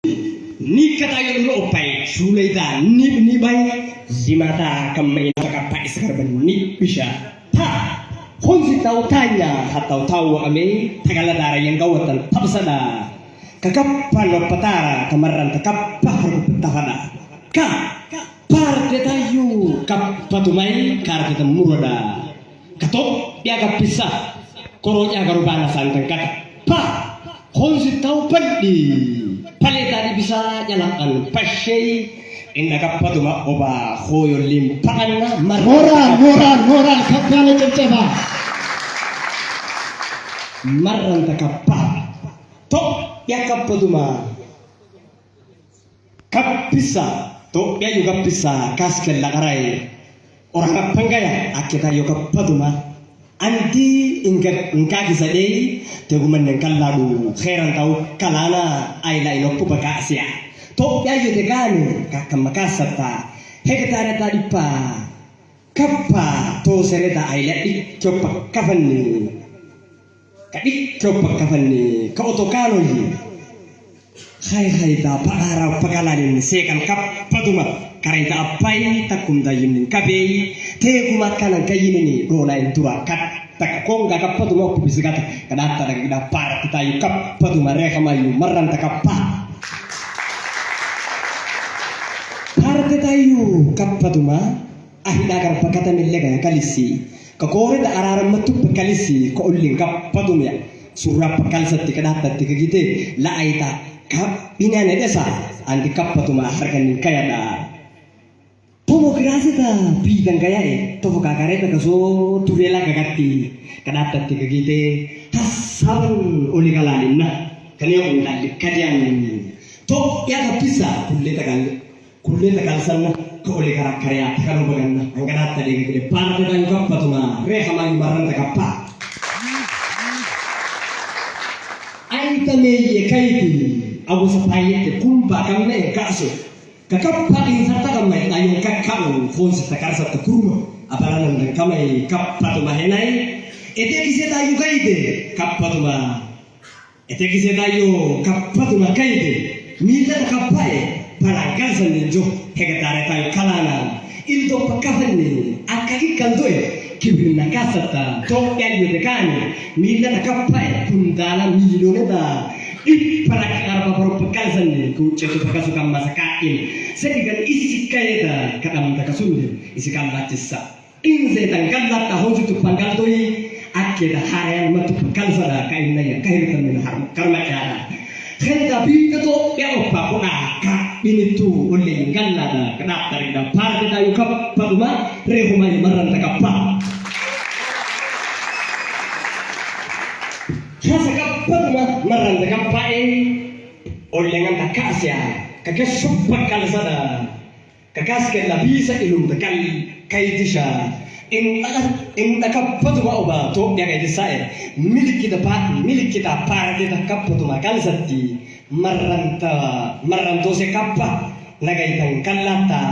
Ni katayo no opay sulay da ni ni bay limata kamay takapa iskarban ni bisa ta honsi tau tanya hatau tau ame tagala dara yang gawatan tapsada kakappa no patara kamaran takappa harupatahada ka parte tayo kapatumay karta murada katok ya kapisa koronya garubana santang kata pa honsi tau padi paleta di bisa nyalakan pasei inna kapatuma oba hoyo limpakanna ሞራል ሞራል ሞራል ከፍ ያለ ጭብጨባ። Marranta kappa to ya kapatuma kappisa to ya yu kappisa kaskel lagarai orang kapangaya akita yu kapatuma anti inga ingka kisadei teguman neng kalladu khairan tau kalana aila inokku bakasia to ya yu tegani kakamakasata hekatare tadipa kappa to sereta aila ikkopa kafanni kadikkopa kafanni ka otokanoyi hay hay da pagara pagalanin sekan kappaduma karaita appai takkum da yimnin kabei teguma kanan kayinini dona intura kat tak konga kappaduma oppisigata kadatta da gida parati tayu kappaduma rekamayu marranta kappa parte tayu kappaduma ahidagar pakatamillega kalisi ka koreda ararammattu kalisi ka ullin kappadumya surra pakalsatti kadattatti kagite la aita kap inane desa andi kappaduma harganin kayada Demokrasita bidang kaya e tofu kakareta kaso turela kagatti kadattatti kagite hasaban oligalalinna kaniyo undalli kadiyan to ya kapisa kulleta kal kulleta kalsanna ka oli karakkarya kanu baganna angadatta de gide parte dan kappatuma re hamay maranta kappa aita meye kaiti awu sapayete kumba kamne e kaso kakappa insarta kamay tayo kakkau fonsi takarsa takurma aparanan dan kamay kappatuma henai ete kise tayo kaite kappatuma ete kise tayo kappatuma kaite mila kappae palangkalsan ninjo hegatare tayo kalana ildo pakafanni akaki kaldoe kibrinna kasata tokya yudekani mila kappae kundala milioneda ipparak arba parupakalsanni kuchetu pakasu kammasakain sedigan isikayeta kadamta kasunde isikallachissa insetan kallatta honsitu pangaltoi akkeda harayan matu pakalsada kainnaya kahirtamina karmakyada khenta biita to ya oppa kuna ka initu ulle ngallada kadattari parte tayo kappaduma rehumay maranta kappa Khasa kappaduma maranta kappa e ollengan takasya kakasuppa kalsada kakaske la bisa ilum takal kaitisha in takappaduma oba to ya kaitisa e milikita pa milikita parte takappaduma kalsatti maranta marantose kappa nagaitan kallata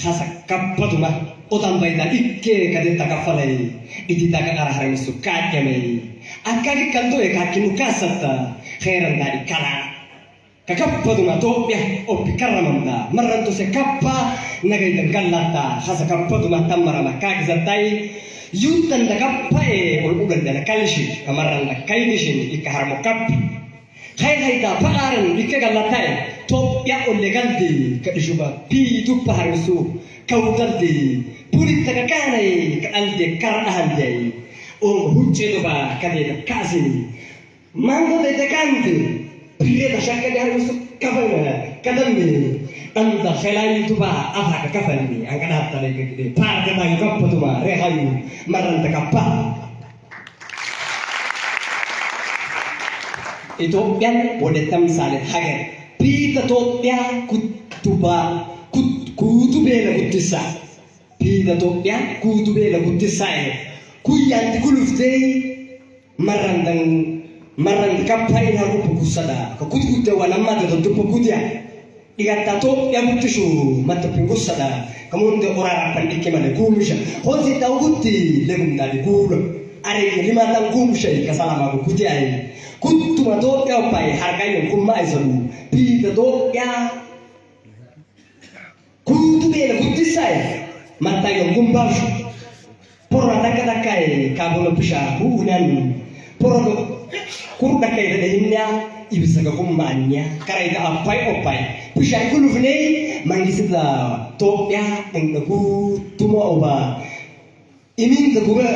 khasa kappaduma otambaita ikke kadetta kaffalai itita kakara haramisu kaakemei akkaki kaldoe kaakkinu kaassatta khairan daadi kalana kakappaduma Toophiya oppi karramamda marrantose kappa nagaitan kallatta khasa kappaduma tammarama kaakisattai yuttanda kappae ol ugandana kalshi kamarranta kaidishin ikka harmo kappi hay hayta paqaaran ikke gallattae Toophiya olle galdi kadhishuba piituppa harisu kawdaldi puritta kakaanay kadhalde karadhahandiyay on hucceedoba kadeeda kaasini mango dete kante pireta shakkadi harisu kafana kadamni anta felayituba afaka kafanni ankadaattalekekide paartetayu kappatuma rehayu maranta kappa ኢትዮጵያን ወደ ተምሳሌት ሀገር ፒተ ኢትዮጵያ ኩቱባ ኩቱቤለ ጉትሳ ፒተ ኢትዮጵያ ኩቱቤለ ጉትሳ ኩያንቲ ኩሉፍቴ መረንደን መረንት kappa ina rupu kusada ka kutkutte wanamma de tontupo kutia igatta Itoophiya guttishu mattopin gussada kamunde orarappan dhikke male kuumisha honsi tau gutti legumdaadi guula arege limatan kuumishay kasalamagu kutiay. Kuttuma Itoophiyaa obbaa'e harkaayyoon kummaa isalu biita Itoophiyaa kuutu beela guddisaa'e mattaayyoon kumbaashu porra takka takkaa'e kaabona bishaa huunan porra kurda kayda dhahinyaa ibsa ka kummaanyaa karayda abbay obbay bishaan kulufnee mangisita Itoophiyaa inda guutuma obaa iminta kura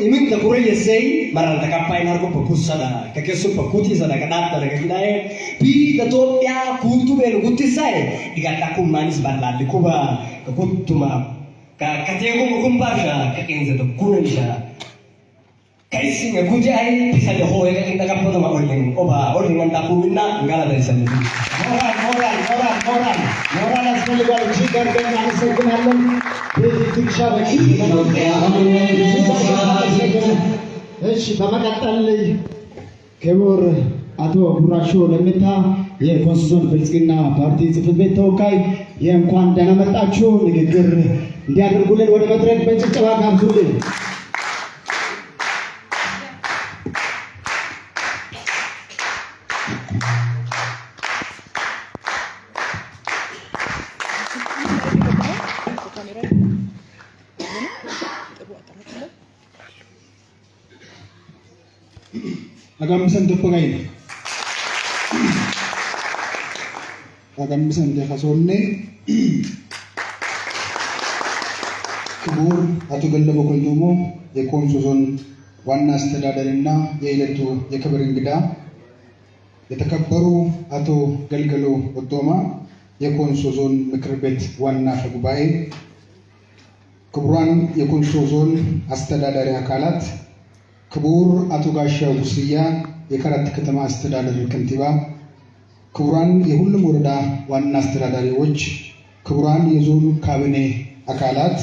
iminta kura yesei maranta kapain harko pakusada kakesu pakuti sada kadata da kakidae biita Itoophiyaa kuutu beelu guttisae digatta kummaanis bal'aalli kuba kakuttuma kateekuma kumbaasha kaqinsata kunanisha kaisinga kuti ai bisa de hoye ka inda kapotoma olling oba olling anda kuminna ngalata isani. ሞራል ሞራል ሞራል ሞራል ሞራል ያስፈልጋል። እጅግ አድርገን እናመሰግናለን። ቤት በቂ። እሺ፣ በመቀጠል ክቡር አቶ ቡራሾ ለሚታ የኮንሶ ዞን ብልጽግና ፓርቲ ጽሕፈት ቤት ተወካይ የእንኳን ደህና መጣችሁ ንግግር እንዲያደርጉልን ወደ መድረክ በጭብጨባ ጋብዙልን። Agambisan tokko gaina. Agambisan ከሶኔ ክቡር አቶ ገለቦ ኮልቶሞ የኮንሶ ዞን ዋና አስተዳዳሪና የዕለቱ የክብር እንግዳ፣ የተከበሩ አቶ ገልገሎ ኦቶማ የኮንሶ ዞን ምክር ቤት ዋና አፈ ጉባኤ፣ ክቡራን የኮንሶ ዞን አስተዳዳሪ አካላት፣ ክቡር አቶ ጋሻው ጉስያ የከረት ከተማ አስተዳደር ከንቲባ፣ ክቡራን የሁሉም ወረዳ ዋና አስተዳዳሪዎች፣ ክቡራን የዞን ካቢኔ አካላት፣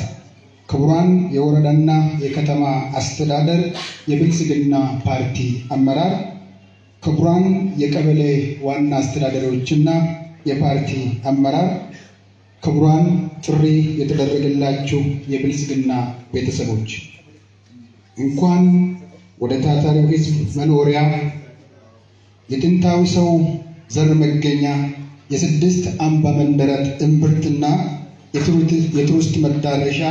ክቡራን የወረዳና የከተማ አስተዳደር የብልጽግና ፓርቲ አመራር፣ ክቡራን የቀበሌ ዋና አስተዳዳሪዎችና የፓርቲ አመራር፣ ክቡራን ጥሪ የተደረገላችሁ የብልጽግና ቤተሰቦች፣ እንኳን ወደ ታታሪው ሕዝብ መኖሪያ፣ የጥንታዊ ሰው ዘር መገኛ፣ የስድስት አምባ መንደራት እምብርትና የቱሪስት መዳረሻ፣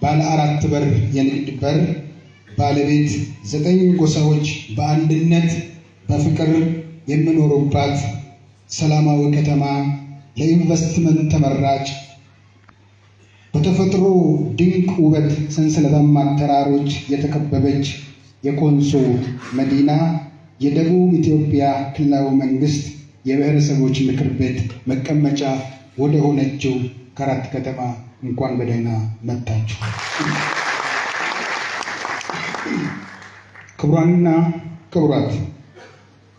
ባለ አራት በር የንግድ በር ባለቤት፣ 9 ጎሳዎች በአንድነት በፍቅር የሚኖሩባት ሰላማዊ ከተማ፣ ለኢንቨስትመንት ተመራጭ፣ በተፈጥሮ ድንቅ ውበት ሰንሰለታማ ተራሮች የተከበበች የኮንሶ መዲና፣ የደቡብ ኢትዮጵያ ክልላዊ መንግስት የብሔረሰቦች ምክር ቤት መቀመጫ ወደ ሆነችው ከረት ከተማ እንኳን በደህና መጣችሁ። ክቡራንና ክቡራት፣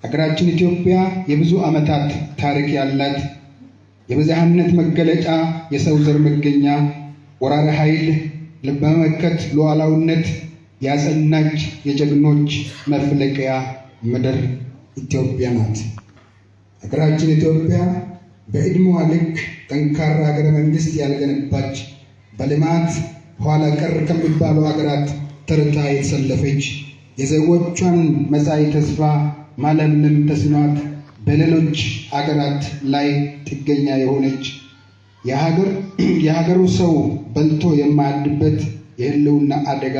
ሀገራችን ኢትዮጵያ የብዙ ዓመታት ታሪክ ያላት፣ የብዝሃነት መገለጫ፣ የሰው ዘር መገኛ፣ ወራሪ ኃይል በመመከት ሉዓላዊነት ያጸናች የጀግኖች መፍለቂያ ምድር ኢትዮጵያ ናት። ሀገራችን ኢትዮጵያ በዕድሜዋ ልክ ጠንካራ ሀገረ መንግስት ያልገነባች፣ በልማት ኋላ ቀር ከሚባሉ ሀገራት ተርታ የተሰለፈች፣ የዜጎቿን መጻኢ ተስፋ ማለምለም ተስኗት በሌሎች አገራት ላይ ጥገኛ የሆነች፣ የሀገሩ ሰው በልቶ የማያድበት የህልውና አደጋ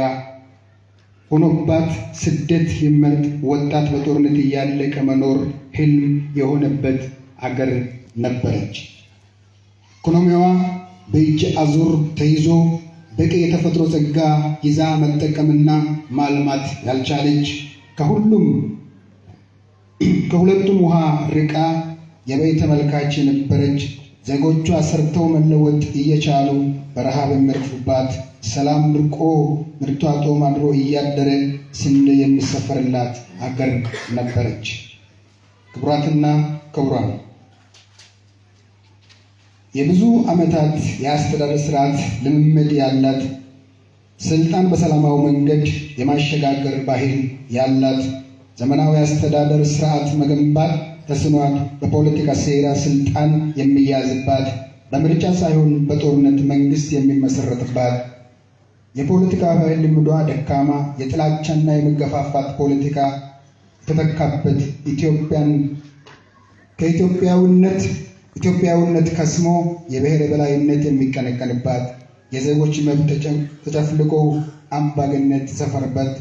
ሆኖባት ስደት የሚመርጥ ወጣት በጦርነት እያለቀ መኖር ህልም የሆነበት አገር ነበረች። ኢኮኖሚዋ በእጅ አዙር ተይዞ በቂ የተፈጥሮ ጸጋ ይዛ መጠቀምና ማልማት ያልቻለች፣ ከሁሉም ከሁለቱም ውሃ ርቃ የበይ ተመልካች የነበረች፣ ዜጎቿ ሰርተው መለወጥ እየቻሉ በረሃብ የሚረግፉባት፣ ሰላም ርቆ ምርቷ ጦም አድሮ እያደረ ስንዴ የሚሰፈርላት አገር ነበረች። ክቡራትና ክቡራን፣ የብዙ ዓመታት የአስተዳደር ስርዓት ልምምድ ያላት፣ ስልጣን በሰላማዊ መንገድ የማሸጋገር ባህል ያላት፣ ዘመናዊ አስተዳደር ስርዓት መገንባት ተስኗት በፖለቲካ ሴራ ስልጣን የሚያዝባት፣ በምርጫ ሳይሆን በጦርነት መንግስት የሚመሰረትባት፣ የፖለቲካ ባህል ልምዷ ደካማ፣ የጥላቻና የመገፋፋት ፖለቲካ የተተካበት፣ ኢትዮጵያን ከኢትዮጵያዊነት ኢትዮጵያዊነት ከስሞ የብሔር የበላይነት የሚቀነቀንባት፣ የዜጎች መብት ተጨፍልቆ አምባገነንነት የተሰፈረበት፣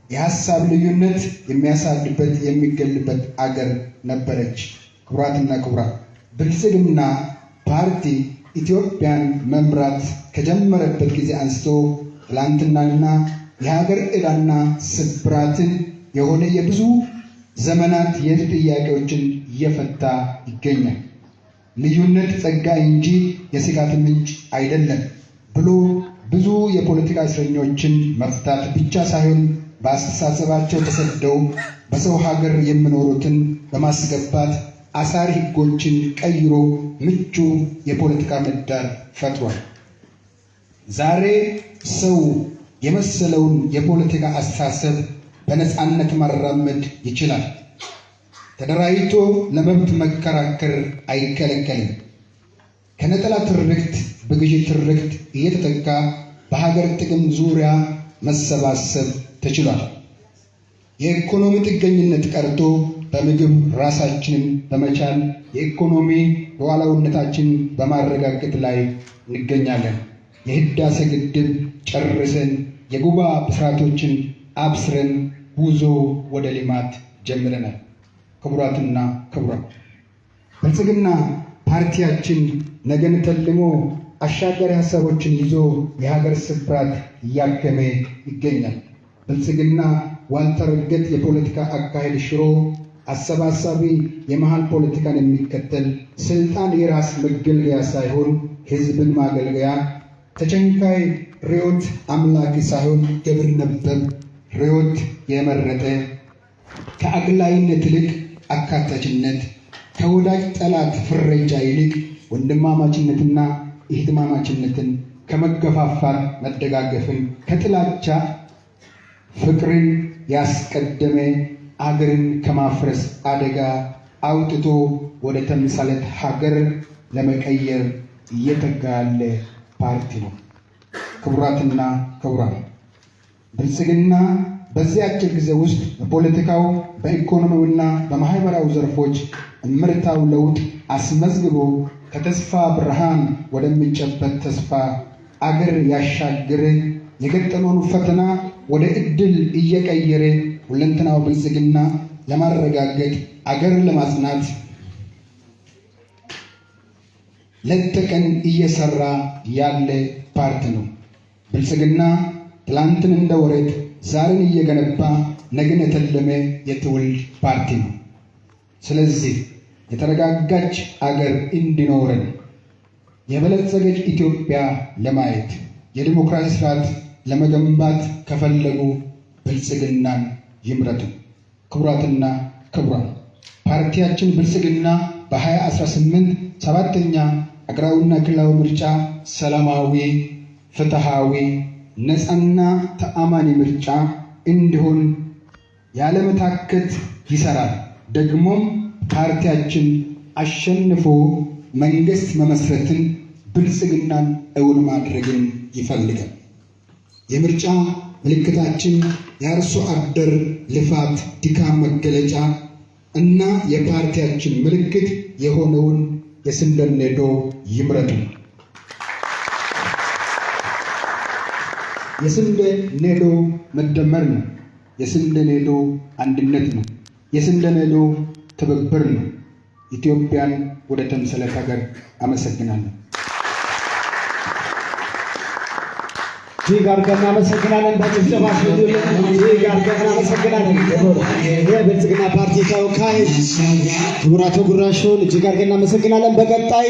የሀሳብ ልዩነት የሚያሳድበት የሚገልበት አገር ነበረች። ክቡራትና ክቡራን፣ ብልጽግና ፓርቲ ኢትዮጵያን መምራት ከጀመረበት ጊዜ አንስቶ ትላንትናና የሀገር ዕዳና ስብራትን የሆነ የብዙ ዘመናት የሕዝብ ጥያቄዎችን እየፈታ ይገኛል። ልዩነት ጸጋ እንጂ የስጋት ምንጭ አይደለም ብሎ ብዙ የፖለቲካ እስረኞችን መፍታት ብቻ ሳይሆን በአስተሳሰባቸው ተሰደው በሰው ሀገር የሚኖሩትን በማስገባት አሳሪ ሕጎችን ቀይሮ ምቹ የፖለቲካ ምህዳር ፈጥሯል። ዛሬ ሰው የመሰለውን የፖለቲካ አስተሳሰብ በነፃነት ማራመድ ይችላል። ተደራጅቶ ለመብት መከራከር አይከለከልም። ከነጠላ ትርክት በገዢ ትርክት እየተተካ በሀገር ጥቅም ዙሪያ መሰባሰብ ተችሏል። የኢኮኖሚ ጥገኝነት ቀርቶ በምግብ ራሳችንን በመቻል የኢኮኖሚ ሉዓላዊነታችንን በማረጋገጥ ላይ እንገኛለን። የህዳሴ ግድብ ጨርሰን የጉባ ብስራቶችን አብስረን ጉዞ ወደ ልማት ጀምረናል። ክቡራትና ክቡራን፣ ብልጽግና ፓርቲያችን ነገን ተልሞ አሻጋሪ ሀሳቦችን ይዞ የሀገር ስብራት እያከመ ይገኛል። ብልጽግና ዋልታ ረገጥ የፖለቲካ አካሄድ ሽሮ አሰባሳቢ የመሃል ፖለቲካን የሚከተል፣ ስልጣን የራስ መገልገያ ሳይሆን ህዝብን ማገልገያ፣ ተቸንካይ ርዕዮት አምላኪ ሳይሆን ግብረ ነበብ ርዕዮት የመረጠ፣ ከአግላይነት ይልቅ አካታችነት፣ ከወዳጅ ጠላት ፍረጃ ይልቅ ወንድማማችነትና እህትማማችነትን፣ ከመገፋፋት መደጋገፍን፣ ከጥላቻ ፍቅርን ያስቀደመ፣ አገርን ከማፍረስ አደጋ አውጥቶ ወደ ተምሳሌት ሀገር ለመቀየር እየተጋ ያለ ፓርቲ ነው። ክቡራትና ክቡራን፣ ብልጽግና በዚህ አጭር ጊዜ ውስጥ በፖለቲካው፣ በኢኮኖሚውና በማህበራዊ ዘርፎች እምርታዊ ለውጥ አስመዝግቦ ከተስፋ ብርሃን ወደሚጨበጥ ተስፋ አገር ያሻገረ፣ የገጠመውን ፈተና ወደ እድል እየቀየረ ሁለንተናዊ ብልጽግና ለማረጋገጥ አገር ለማጽናት ሌት ተቀን እየሰራ ያለ ፓርቲ ነው። ብልጽግና ትላንትን እንደ ወረት ዛሬን እየገነባ ነገን የተለመ የትውልድ ፓርቲ ነው። ስለዚህ የተረጋጋች አገር እንዲኖረን፣ የበለጸገች ኢትዮጵያ ለማየት፣ የዲሞክራሲ ስርዓት ለመገንባት ከፈለጉ ብልጽግናን ይምረጡ። ክቡራትና ክቡራን፣ ፓርቲያችን ብልጽግና በ2018 ሰባተኛ አገራዊና ክልላዊ ምርጫ ሰላማዊ፣ ፍትሃዊ፣ ነፃና ተአማኒ ምርጫ እንዲሆን ያለመታከት ይሰራል። ደግሞም ፓርቲያችን አሸንፎ መንግስት መመስረትን፣ ብልጽግናን እውን ማድረግን ይፈልጋል። የምርጫ ምልክታችን የአርሶ አደር ልፋት ድካም መገለጫ እና የፓርቲያችን ምልክት የሆነውን የስንዴ ነዶ ይምረጡ። የስንዴ ነዶ መደመር ነው። የስንዴ ነዶ አንድነት ነው። የስንዴ ነዶ ትብብር ነው። ኢትዮጵያን ወደ ተምሳሌት ሀገር። አመሰግናለሁ። እጅግ አድርገን እናመሰግናለን። በጭብጨባ እጅግ አድርገን እናመሰግናለን። የብልጽግና ፓርቲ ተወካይ ክቡር አቶ ጉራሾን እጅግ አድርገን እናመሰግናለን። በቀጣይ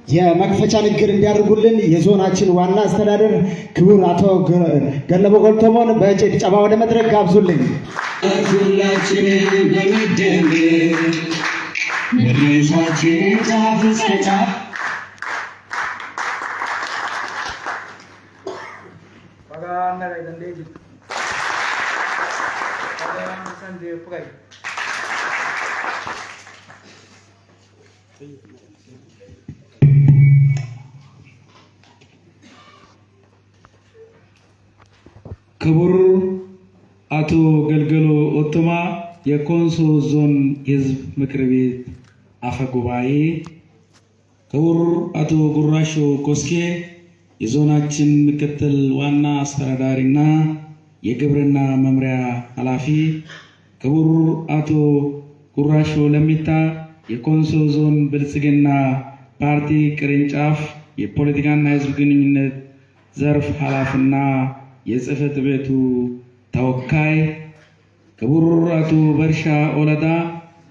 የመክፈቻ ንግግር እንዲያደርጉልን የዞናችን ዋና አስተዳደር ክቡር አቶ ገለቦ ጎልቶሞን በጭብጨባ ወደ መድረክ ጋብዙልኝ። ሁላችንም በመደመር መድረሳችን ጫፍ እስከ ጫፍ። Baga nagay dandejit. Baga sande pugay. ክቡር አቶ ገልገሎ ኦቶማ፣ የኮንሶ ዞን የህዝብ ምክር ቤት አፈ ጉባኤ፣ ክቡር አቶ ጉራሾ ኮስኬ የዞናችን ምክትል ዋና አስተዳዳሪና የግብርና መምሪያ ኃላፊ፣ ክቡር አቶ ጉራሾ ለሚታ የኮንሶ ዞን ብልጽግና ፓርቲ ቅርንጫፍ የፖለቲካና የህዝብ ግንኙነት ዘርፍ ኃላፊና የጽህፈት ቤቱ ተወካይ፣ ክቡር አቶ በርሻ ኦለዳ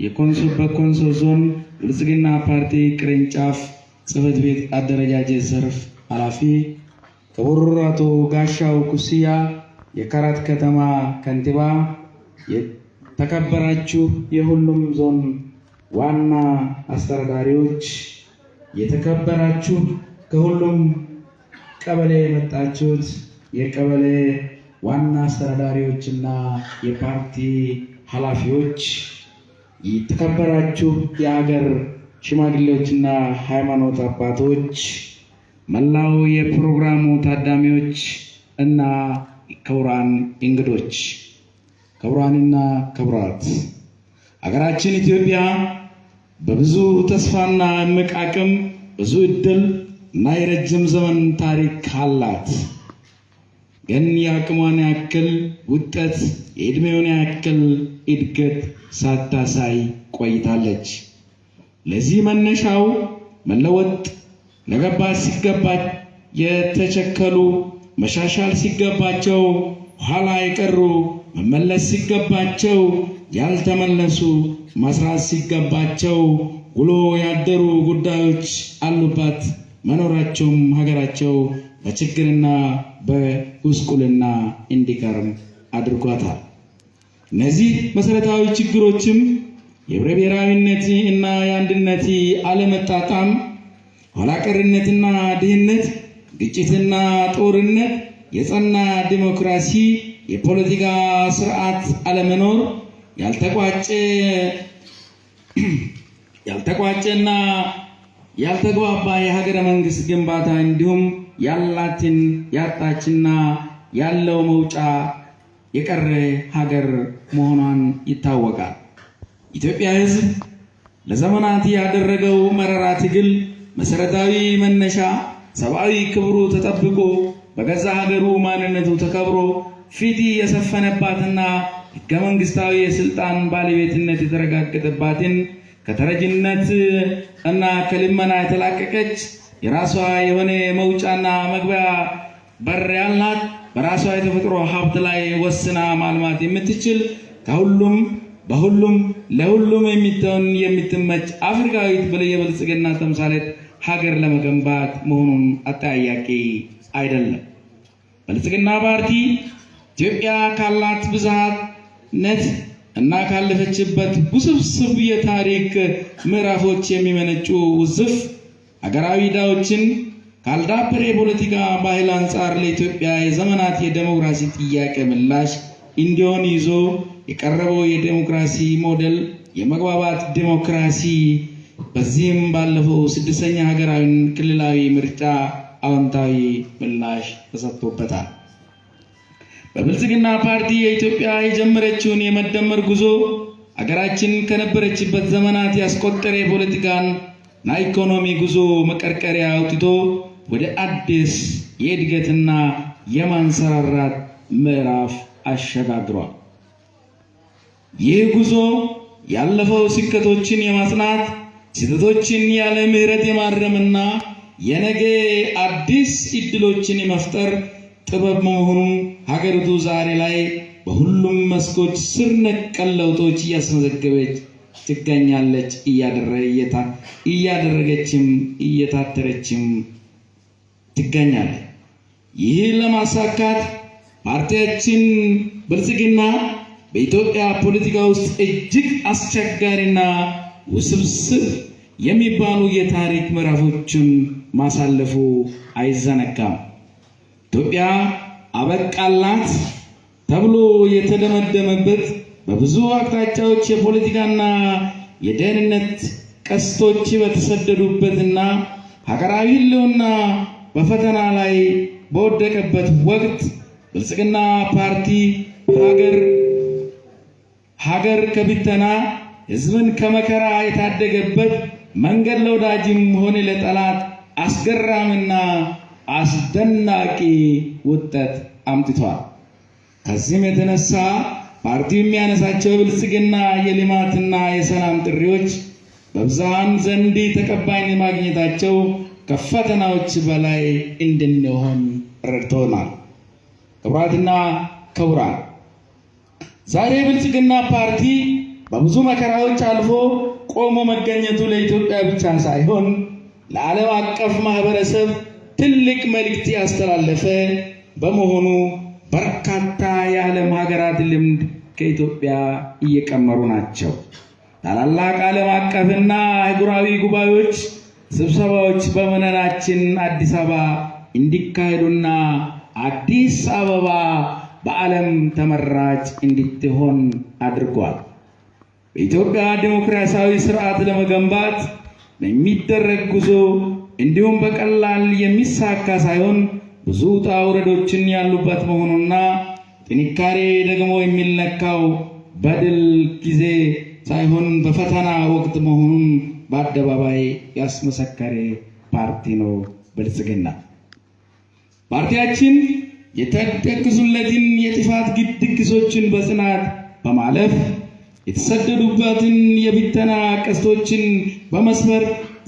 የኮንሶ በኮንሶ ዞን ብልጽግና ፓርቲ ቅርንጫፍ ጽህፈት ቤት አደረጃጀት ዘርፍ ኃላፊ፣ ክቡር አቶ ጋሻው ኩስያ የካራት ከተማ ከንቲባ፣ የተከበራችሁ የሁሉም ዞን ዋና አስተዳዳሪዎች፣ የተከበራችሁ ከሁሉም ቀበሌ የመጣችሁት የቀበሌ ዋና አስተዳዳሪዎችና የፓርቲ ኃላፊዎች፣ የተከበራችሁ የሀገር ሽማግሌዎችና ሃይማኖት አባቶች፣ መላው የፕሮግራሙ ታዳሚዎች እና ክቡራን እንግዶች፣ ክቡራንና ክቡራት፣ ሀገራችን ኢትዮጵያ በብዙ ተስፋና እምቅ አቅም፣ ብዙ እድል እና የረጅም ዘመን ታሪክ አላት። ግን የአቅሟን ያክል ውጤት፣ የዕድሜውን ያክል እድገት ሳታሳይ ቆይታለች። ለዚህ መነሻው መለወጥ ለገባ ሲገባ የተቸከሉ፣ መሻሻል ሲገባቸው ኋላ የቀሩ፣ መመለስ ሲገባቸው ያልተመለሱ፣ መስራት ሲገባቸው ውሎ ያደሩ ጉዳዮች አሉባት። መኖራቸውም ሀገራቸው በችግርና በጉስቁልና እንዲከርም አድርጓታል። እነዚህ መሰረታዊ ችግሮችም የህብረ ብሔራዊነት እና የአንድነት አለመጣጣም፣ ኋላቀርነትና ድህነት፣ ግጭትና ጦርነት፣ የጸና ዲሞክራሲ፣ የፖለቲካ ስርዓት አለመኖር፣ ያልተቋጨና ያልተግባባ የሀገረ መንግስት ግንባታ እንዲሁም ያላትን ያጣችና ያለው መውጫ የቀረ ሀገር መሆኗን ይታወቃል። ኢትዮጵያ ሕዝብ ለዘመናት ያደረገው መራራ ትግል መሰረታዊ መነሻ ሰብአዊ ክብሩ ተጠብቆ በገዛ ሀገሩ ማንነቱ ተከብሮ ፍትህ የሰፈነባትና ሕገ መንግስታዊ የስልጣን ባለቤትነት የተረጋገጠባትን፣ ከተረጅነት እና ከልመና የተላቀቀች፣ የራሷ የሆነ መውጫና መግቢያ በር ያላት፣ በራሷ የተፈጥሮ ሀብት ላይ ወስና ማልማት የምትችል፣ ከሁሉም በሁሉም ለሁሉም የምትሆን የምትመች አፍሪካዊት የብልጽግና ተምሳሌት ሀገር ለመገንባት መሆኑን አጠያያቂ አይደለም። ብልጽግና ፓርቲ ኢትዮጵያ ካላት ብዝሃነት እና ካለፈችበት ውስብስብ የታሪክ ምዕራፎች የሚመነጩ ውዝፍ ሀገራዊ ዕዳዎችን ካልዳበረ የፖለቲካ ባህል አንጻር ለኢትዮጵያ የዘመናት የዴሞክራሲ ጥያቄ ምላሽ እንዲሆን ይዞ የቀረበው የዴሞክራሲ ሞዴል የመግባባት ዴሞክራሲ፣ በዚህም ባለፈው ስድስተኛ ሀገራዊ ክልላዊ ምርጫ አዎንታዊ ምላሽ ተሰጥቶበታል። በብልጽግና ፓርቲ የኢትዮጵያ የጀመረችውን የመደመር ጉዞ አገራችን ከነበረችበት ዘመናት ያስቆጠረ የፖለቲካና ኢኮኖሚ ጉዞ መቀርቀሪያ አውጥቶ ወደ አዲስ የእድገትና የማንሰራራት ምዕራፍ አሸጋግሯል። ይህ ጉዞ ያለፈው ስኬቶችን የማጽናት፣ ስህተቶችን ያለ ምሕረት የማረምና የነገ አዲስ እድሎችን የመፍጠር ጥበብ መሆኑ ሀገሪቱ ዛሬ ላይ በሁሉም መስኮች ስር ነቀል ለውጦች እያስመዘገበች ትገኛለች። እያደረገችም እየታተረችም ትገኛለች። ይህን ለማሳካት ፓርቲያችን ብልጽግና በኢትዮጵያ ፖለቲካ ውስጥ እጅግ አስቸጋሪና ውስብስብ የሚባሉ የታሪክ ምዕራፎችን ማሳለፉ አይዘነጋም። ኢትዮጵያ አበቃላት ተብሎ የተደመደመበት፣ በብዙ አቅጣጫዎች የፖለቲካና የደህንነት ቀስቶች በተሰደዱበትና ሀገራዊ ሕልውና በፈተና ላይ በወደቀበት ወቅት ብልጽግና ፓርቲ ሀገር ሀገር ከብተና ሕዝብን ከመከራ የታደገበት መንገድ ለወዳጅም ሆነ ለጠላት አስገራሚና አስደናቂ ውጤት አምጥቷል። ከዚህም የተነሳ ፓርቲው የሚያነሳቸው የብልጽግና የልማትና የሰላም ጥሪዎች በብዙሃን ዘንድ ተቀባይነት ማግኘታቸው ከፈተናዎች በላይ እንድንሆን ረድቶናል። ክቡራትና ክቡራን፣ ዛሬ ብልጽግና ፓርቲ በብዙ መከራዎች አልፎ ቆሞ መገኘቱ ለኢትዮጵያ ብቻ ሳይሆን ለዓለም አቀፍ ማህበረሰብ ትልቅ መልእክት ያስተላለፈ በመሆኑ በርካታ የዓለም ሀገራት ልምድ ከኢትዮጵያ እየቀመሩ ናቸው። ታላላቅ ዓለም አቀፍና አህጉራዊ ጉባኤዎች፣ ስብሰባዎች በመዲናችን አዲስ አበባ እንዲካሄዱና አዲስ አበባ በዓለም ተመራጭ እንድትሆን አድርጓል። በኢትዮጵያ ዴሞክራሲያዊ ስርዓት ለመገንባት በሚደረግ ጉዞ እንዲሁም በቀላል የሚሳካ ሳይሆን ብዙ ውጣ ውረዶችን ያሉበት መሆኑና ጥንካሬ ደግሞ የሚለካው በድል ጊዜ ሳይሆን በፈተና ወቅት መሆኑን በአደባባይ ያስመሰከረ ፓርቲ ነው ብልጽግና። ፓርቲያችን የተደገሱለትን የጥፋት ድግሶችን በጽናት በማለፍ የተሰደዱበትን የብተና ቀስቶችን በመስበር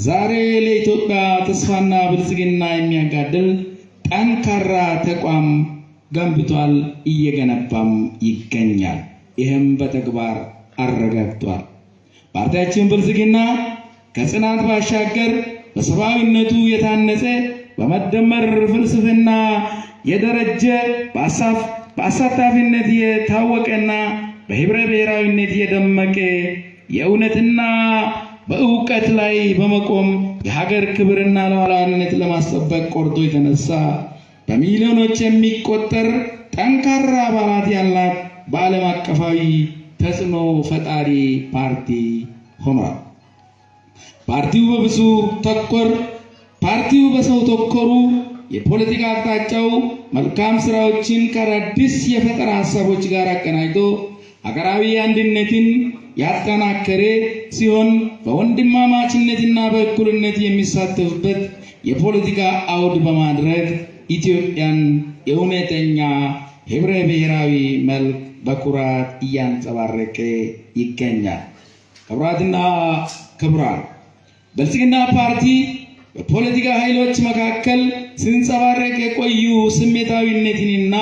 ዛሬ ለኢትዮጵያ ተስፋና ብልጽግና የሚያጋድል ጠንካራ ተቋም ገንብቷል፣ እየገነባም ይገኛል። ይህም በተግባር አረጋግጧል። ፓርቲያችን ብልጽግና ከጽናት ባሻገር በሰብአዊነቱ የታነጸ፣ በመደመር ፍልስፍና የደረጀ፣ በአሳታፊነት የታወቀና በህብረ ብሔራዊነት የደመቀ፣ የእውነትና በእውቀት ላይ በመቆም የሀገር ክብርና ሉዓላዊነት ለማስጠበቅ ቆርጦ የተነሳ፣ በሚሊዮኖች የሚቆጠር ጠንካራ አባላት ያላት በዓለም አቀፋዊ ተጽዕኖ ፈጣሪ ፓርቲ ሆኗል። ፓርቲው በብዙ ተኮር ፓርቲው በሰው ተኮሩ የፖለቲካ አቅጣጫው መልካም ስራዎችን ከአዳዲስ የፈጠራ ሀሳቦች ጋር አቀናጅቶ ሀገራዊ አንድነትን ያጠናከረ ሲሆን በወንድማማችነትና በእኩልነት የሚሳተፍበት የፖለቲካ አውድ በማድረግ ኢትዮጵያን የእውነተኛ ህብረ ብሔራዊ መልክ በኩራት እያንጸባረቀ ይገኛል። ክቡራትና ክቡራን፣ ብልጽግና ፓርቲ በፖለቲካ ኃይሎች መካከል ሲንጸባረቅ የቆዩ ስሜታዊነትንና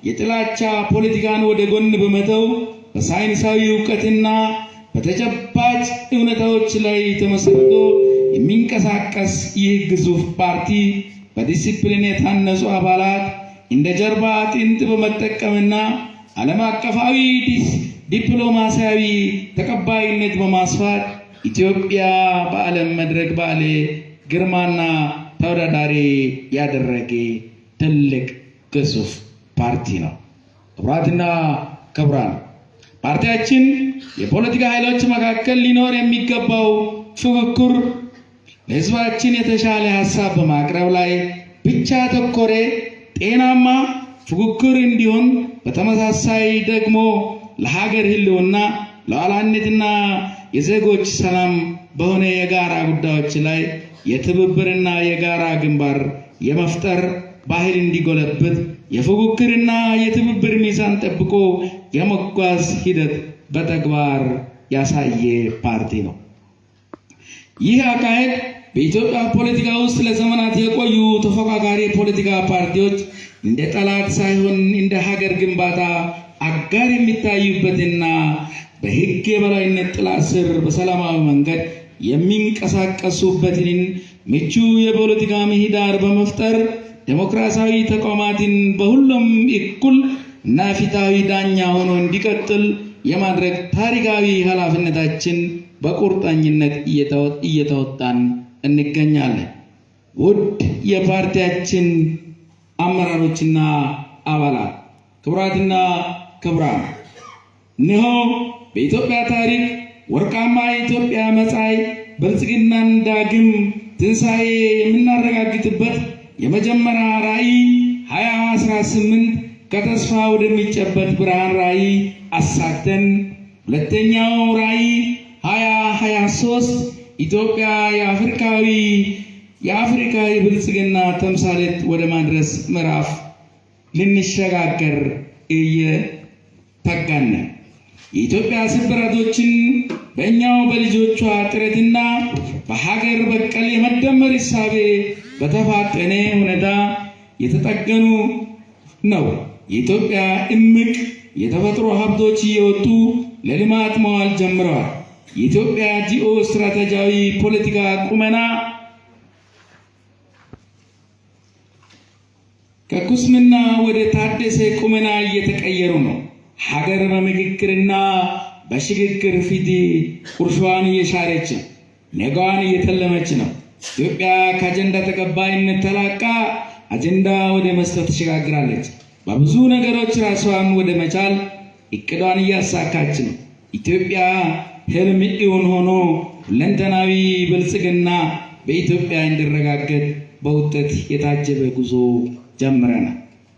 የጥላቻ ፖለቲካን ወደ ጎን በመተው በሳይንሳዊ እውቀትና በተጨባጭ እውነታዎች ላይ ተመስርቶ የሚንቀሳቀስ ይህ ግዙፍ ፓርቲ በዲሲፕሊን የታነጹ አባላት እንደ ጀርባ አጥንት በመጠቀምና ዓለም አቀፋዊ ዲፕሎማሲያዊ ተቀባይነት በማስፋት ኢትዮጵያ በዓለም መድረክ ባለ ግርማና ተወዳዳሪ ያደረገ ትልቅ ግዙፍ ፓርቲ ነው። ክቡራትና ክቡራን፣ ፓርቲያችን የፖለቲካ ኃይሎች መካከል ሊኖር የሚገባው ፉክክር ለሕዝባችን የተሻለ ሀሳብ በማቅረብ ላይ ብቻ ያተኮረ ጤናማ ፉክክር እንዲሆን፣ በተመሳሳይ ደግሞ ለሀገር ሕልውና፣ ሉዓላዊነትና የዜጎች ሰላም በሆነ የጋራ ጉዳዮች ላይ የትብብርና የጋራ ግንባር የመፍጠር ባህል እንዲጎለብት የፉክክርና የትብብር ሚዛን ጠብቆ የመጓዝ ሂደት በተግባር ያሳየ ፓርቲ ነው። ይህ አካሄድ በኢትዮጵያ ፖለቲካ ውስጥ ለዘመናት የቆዩ ተፎካካሪ የፖለቲካ ፓርቲዎች እንደ ጠላት ሳይሆን እንደ ሀገር ግንባታ አጋር የሚታዩበትና በሕግ የበላይነት ጥላ ስር በሰላማዊ መንገድ የሚንቀሳቀሱበትን ምቹ የፖለቲካ ምህዳር በመፍጠር ዴሞክራሲያዊ ተቋማትን በሁሉም እኩል እና ፍትሃዊ ዳኛ ሆኖ እንዲቀጥል የማድረግ ታሪካዊ ኃላፊነታችን በቁርጠኝነት እየተወጣን እንገኛለን። ውድ የፓርቲያችን አመራሮችና አባላት፣ ክቡራትና ክቡራን፣ እነሆ በኢትዮጵያ ታሪክ ወርቃማ የኢትዮጵያ መጻኢ ብልጽግናን ዳግም ትንሣኤ የምናረጋግጥበት የመጀመሪያ ራዕይ 2018 ከተስፋ ወደሚጨበጥ ብርሃን ራዕይ አሳክተን ሁለተኛው ራዕይ 2023 ኢትዮጵያ የአፍሪካ የብልጽግና ተምሳሌት ወደ ማድረስ ምዕራፍ ልንሸጋገር እየተጋን ነው። የኢትዮጵያ ስብራቶችን በእኛው በልጆቿ ጥረትና በሀገር በቀል የመደመር እሳቤ በተፋጠነ ሁኔታ የተጠገኑ ነው። የኢትዮጵያ እምቅ የተፈጥሮ ሀብቶች እየወጡ ለልማት መዋል ጀምረዋል። የኢትዮጵያ ጂኦ ስትራቴጂያዊ ፖለቲካ ቁመና ከኩስምና ወደ ታደሰ ቁመና እየተቀየሩ ነው። ሀገር በምክክርና በሽግግር ፊት ቁርሾዋን እየሻረች ነው። ነገዋን እየተለመች ነው። ኢትዮጵያ ከአጀንዳ ተቀባይነት ተላቃ አጀንዳ ወደ መስጠት ትሸጋግራለች። በብዙ ነገሮች ራሷን ወደ መቻል እቅዷን እያሳካች ነው። ኢትዮጵያ ህልም እውን ሆኖ ሁለንተናዊ ብልጽግና በኢትዮጵያ እንዲረጋገጥ በውጤት የታጀበ ጉዞ ጀምረናል።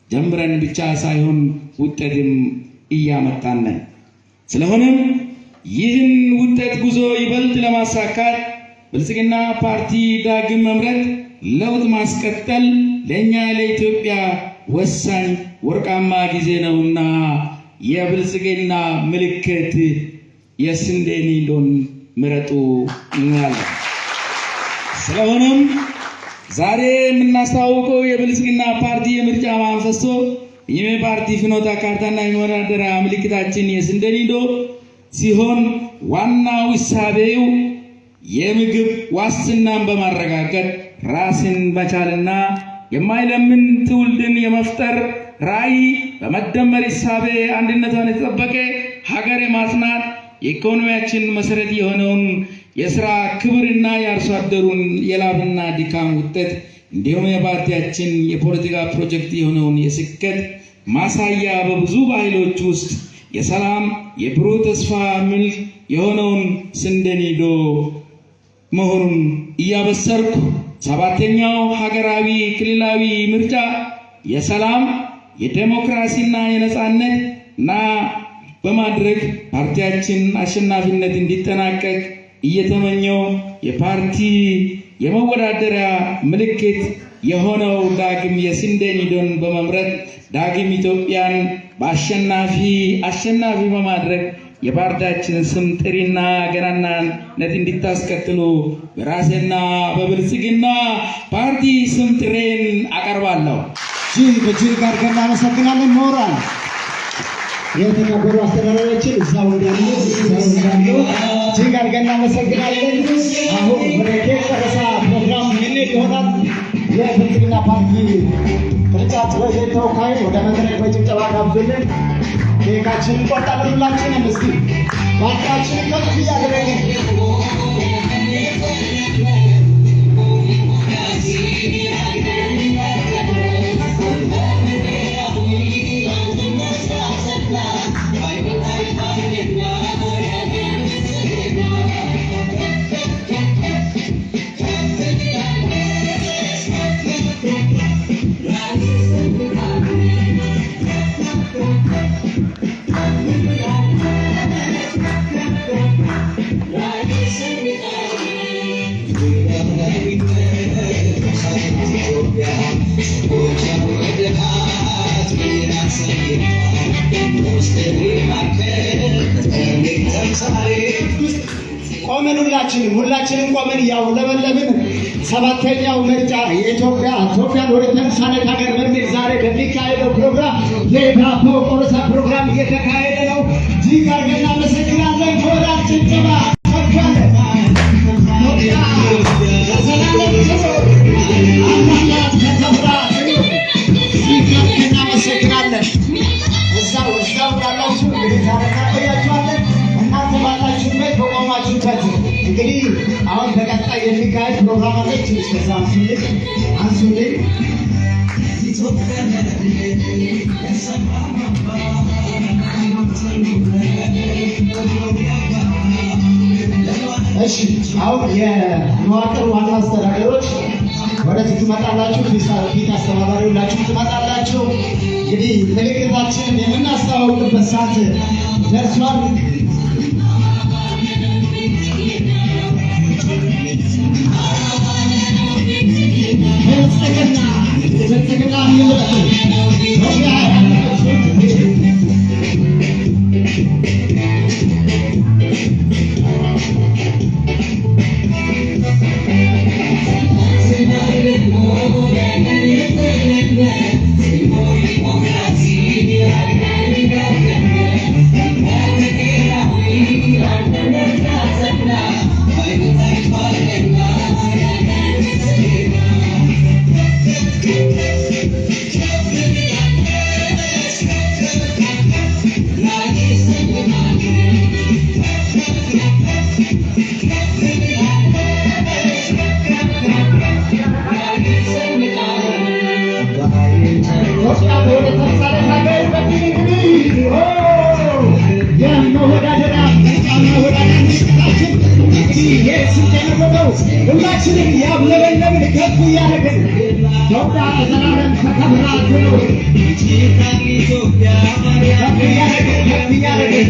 ጀምረን ብቻ ሳይሆን ውጤትም እያመጣን ነን። ስለሆነም ይህን ውጤት ጉዞ ይበልጥ ለማሳካት ብልጽግና ፓርቲ ዳግም መምረጥ፣ ለውጥ ማስቀጠል ለእኛ ለኢትዮጵያ ወሳኝ ወርቃማ ጊዜ ነውና የብልጽግና ምልክት የስንዴ ኒዶን ምረጡ እንላለን። ስለሆነም ዛሬ የምናስተዋውቀው የብልጽግና ፓርቲ የምርጫ ማንፈስቶ የፓርቲ ፍኖተ ካርታና የመወዳደሪያ ምልክታችን የስንዴ ኒዶ ሲሆን ዋናው እሳቤው የምግብ ዋስትናን በማረጋገጥ ራስን መቻልና የማይለምን ትውልድን የመፍጠር ራዕይ በመደመር እሳቤ አንድነቷን የተጠበቀ ሀገር የማጽናት የኢኮኖሚያችን መሰረት የሆነውን የስራ ክብርና የአርሶ አደሩን የላብና ድካም ውጤት እንዲሁም የፓርቲያችን የፖለቲካ ፕሮጀክት የሆነውን የስኬት ማሳያ በብዙ ባህሎች ውስጥ የሰላም የብሩህ ተስፋ ምልክት የሆነውን ስንዴ ኒዶ መሆኑን እያበሰርኩ ሰባተኛው ሀገራዊ ክልላዊ ምርጫ የሰላም የዴሞክራሲና የነጻነት እና በማድረግ ፓርቲያችን አሸናፊነት እንዲጠናቀቅ እየተመኘው የፓርቲ የመወዳደሪያ ምልክት የሆነው ዳግም የስንዴ ኒዶን በመምረጥ ዳግም ኢትዮጵያን በአሸናፊ አሸናፊ በማድረግ የፓርቲያችን ስም ጥሪና ገናናነት እንዲታስቀጥሉ በራሴና በብልጽግና ፓርቲ ስም ጥሬን አቀርባለሁ። እጅግ እጅግ አድርገን እናመሰግናለን። ሞራል የተከበሩ አስተዳዳሪዎችን እዛው እንዳሉ እዛው እንዳሉ እጅግ አድርገን እናመሰግናለን። አሁን ወደ ኬክ ቆረሳ ፕሮግራም የምንሄድ ይሆናል። የብልጽግና ፓርቲ ቅርንጫፍ ጽሕፈት ቤት ተወካይ ወደ መድረክ በጭብጨባ ጋብዙልን። ኬካችንን እንቆርጣለን። ሁላችንም እስቲ ባንዲራችንን ከፍ እያደረግን ቆመን ሁላችንም ቆመን እያውለበለብን ሰባተኛው ምርጫ የኢትዮጵያ ኢትዮጵያን ወደ ተምሳሌት ሀገር በሚል ዛሬ በሚካሄደው ፕሮግራም የዳቦ ቆረሳ ፕሮግራም እየተካሄደ ነው። እጅግ አድርገን እናመሰግናለን። ሞራል ጭብጨባ ከፍ ያለ ኢትዮጵያ ለዘላለም ትኑር። አምላክ ተከብራ ትኑር። እጅግ አድርገን እናመሰግናለን። እዛው እዛው ያላችሁ እንግዲህ ዛሬ እናቆያችኋለን። እናንተ ባላችሁበት በቆማችሁበት እንግዲህ አሁን በቀጣይ የሚካሄድ ፕሮግራም አለ። ትንሽ ከዛ አንሱልኝ አንሱልኝ። እሺ አሁን የመዋቅር ዋና አስተዳደሮች ወደዚህ ትመጣላችሁ። ፊት አስተባባሪ ሁላችሁ ትመጣላችሁ። እንግዲህ ምልክታችንን የምናስተዋውቅበት ሰዓት ደርሷል። ንብረት ኢትዮጵያ ያለችው ኢትዮጵያ ወደ ተምሳሌት ሀገር በሚል እንግዲህ የመወዳደሪያ ምርጫ መወዳደሪያ ምልክታችን እንግዲህ የስንዴ ነው። ሁላችንም ያውለበለብን ከፍ እያደረግን ኢትዮጵያ ለዘላለም ተከብራ ትኑር። ከፍ እያደረግን ከፍ እያደረግን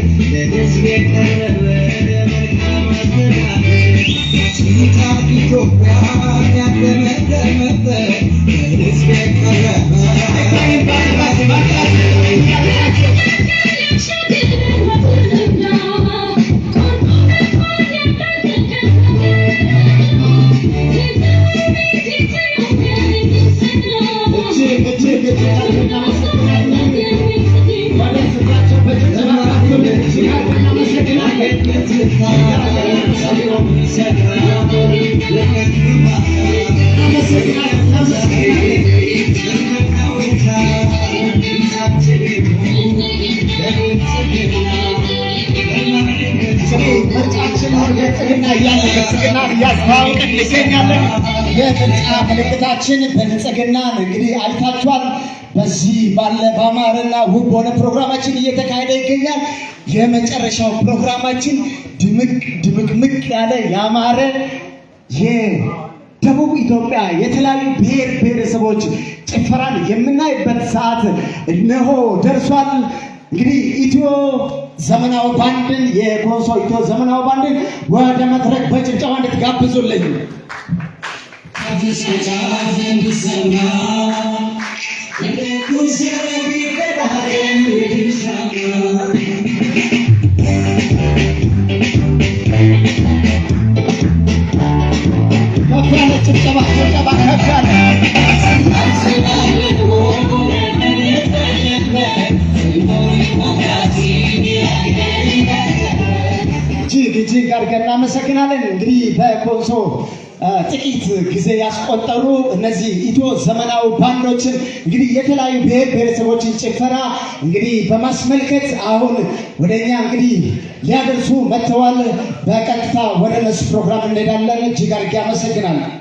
እጅግ እጅግ እጅግ አድርገን እናመሰግናለን። ወደ ስፍራቸው በጭብጨባ እጅግ አድርገን እናመሰግናለን። እናመሰግናለን። እናመሰግናለን። እንግዲህ ምርጫችን አሁን ብልጽግና እያለ ብልጽግናን እያስተዋወቅን እንገኛለን። የምርጫ ምልክታችን ብልጽግናን እንግዲህ አይታችኋል። በዚህ ባለ በአማረና ውብ በሆነ ፕሮግራማችን እየተካሄደ ይገኛል። የመጨረሻው ፕሮግራማችን ድምቅ ድምቅምቅ ያለ ያማረ የደቡብ ኢትዮጵያ የተለያዩ ብሔር ብሔረሰቦች ጭፈራን የምናይበት ሰዓት እነሆ ደርሷል። እንግዲህ ኢትዮ ዘመናዊ ባንድን የኮንሶ ኢትዮ ዘመናዊ ባንድን ወደ መድረክ በጭብጨባ እንድትጋብዙልኝ። እስከ ጫፍ እንዲሰማ ከፍ ያለ ጭብጨባ ጭብጨባ ከፍ ያለ። እጅግ እጅግ አድርገን እናመሰግናለን። እንግዲህ በኮንሶ ጥቂት ጊዜ ያስቆጠሩ እነዚህ ኢትዮ ዘመናዊ ባንዶችን እንግዲህ የተለያዩ ብሔር ብሔረሰቦችን ጭፈራ እንግዲህ በማስመልከት አሁን ወደኛ እንግዲህ ሊያደርሱ መጥተዋል። በቀጥታ ወደ እነሱ ፕሮግራም እንሄዳለን። እጅግ አድርጌ አመሰግናለሁ።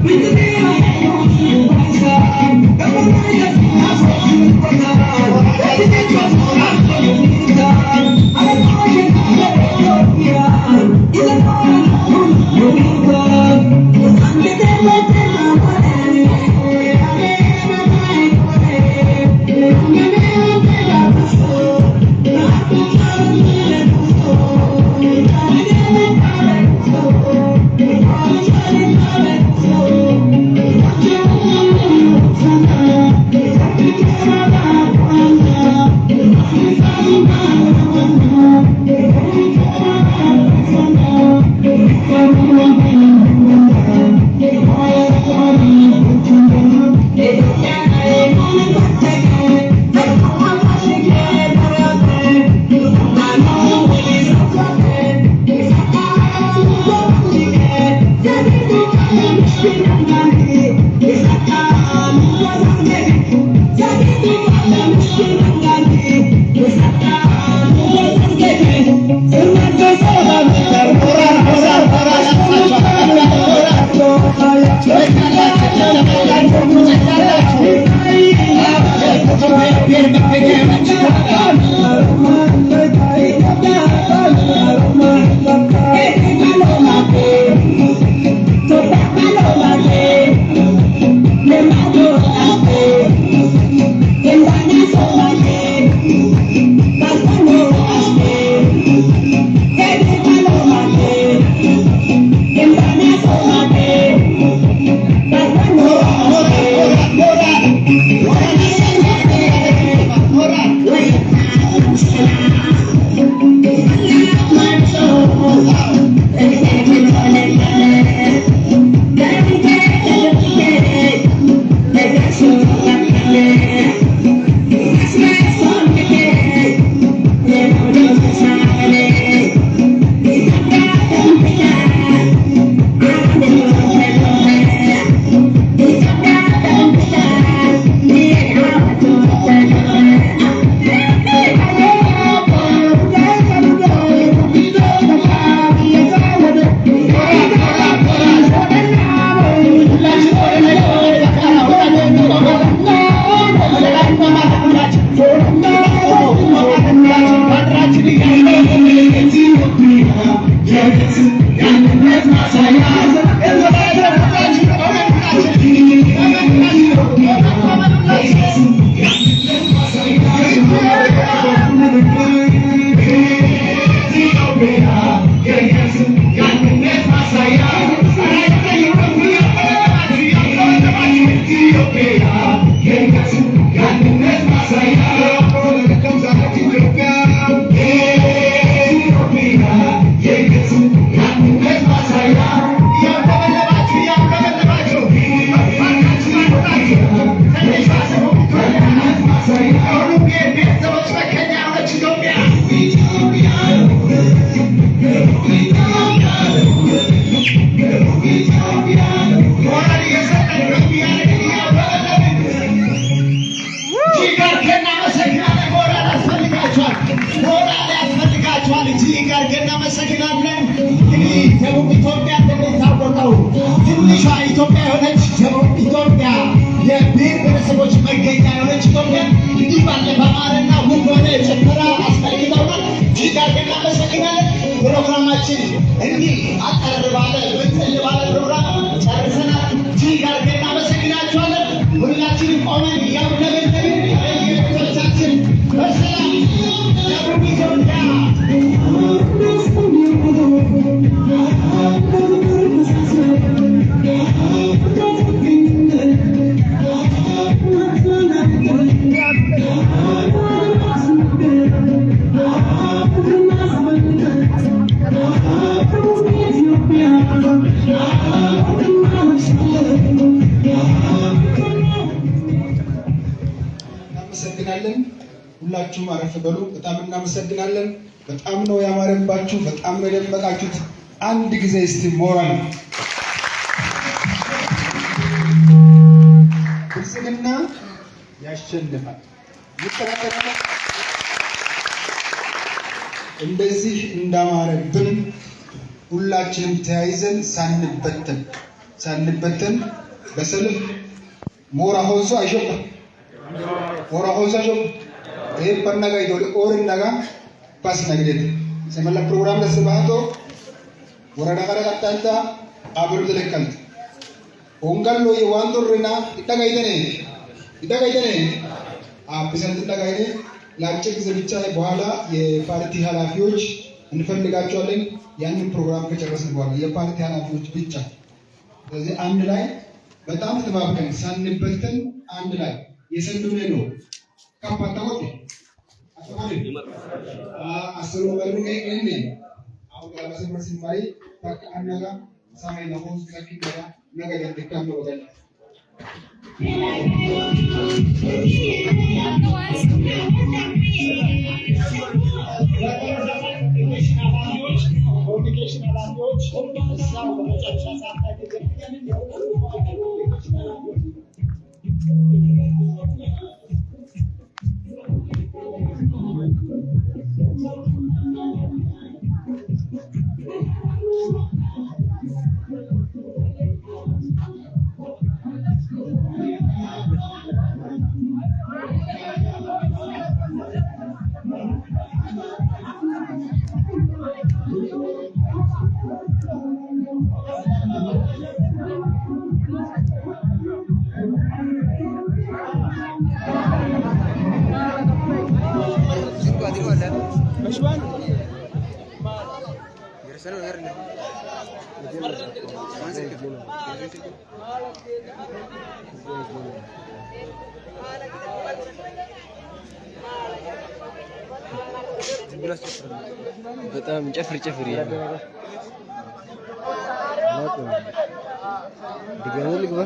With the እናመሰግናለን። ሁላችሁም አረፍ በሉ። በጣም እናመሰግናለን። በጣም ነው ያማረባችሁ፣ በጣም ነው የደመቃችሁት። አንድ ጊዜ እስቲ ሞራል። ብልጽግና ያሸንፋል። ይጠናቀቃል። እንደዚህ እንዳማረብን ሁላችንም ተያይዘን ሳንበተን በሰልፍ ሞራ ሆንሶ አይሾባ ሞራ ሆንሶ አይሾባ ይሄ በነጋ ይዶል ኦር ነጋ ባስ ነግዴት ሰመላ ፕሮግራም ለስባቶ ወረዳ ቀረ ቀጣንታ አብሩ ተለከልት ኦንጋሎ የዋንዶርና ይጠጋይተኔ ይጠጋይተኔ አብሰን ይጠጋይኔ። ለአጭር ጊዜ ብቻ፣ በኋላ የፓርቲ ኃላፊዎች እንፈልጋቸዋለን። ያንን ፕሮግራም ከጨረስን በኋላ የፓርቲ ኃላፊዎች ብቻ። ስለዚህ አንድ ላይ በጣም ተባብረን ሳንበተን አንድ ላይ የሰንዱኔ ነው ካፓታወት አተወት አስሩ መርቀ እኔ አሁን ጋር ሲማሪ በቃ አናጋ ሳይ ለሆዝ ለኪ ነገ ደንደካም ነው ወገን። ኮሚኒኬሽን ኃላፊዎች እዛው በመጨረሻ ሰዓት ላይ በጣም ጨፍር ጨፍር ያለ ድጋሚ ልግባ።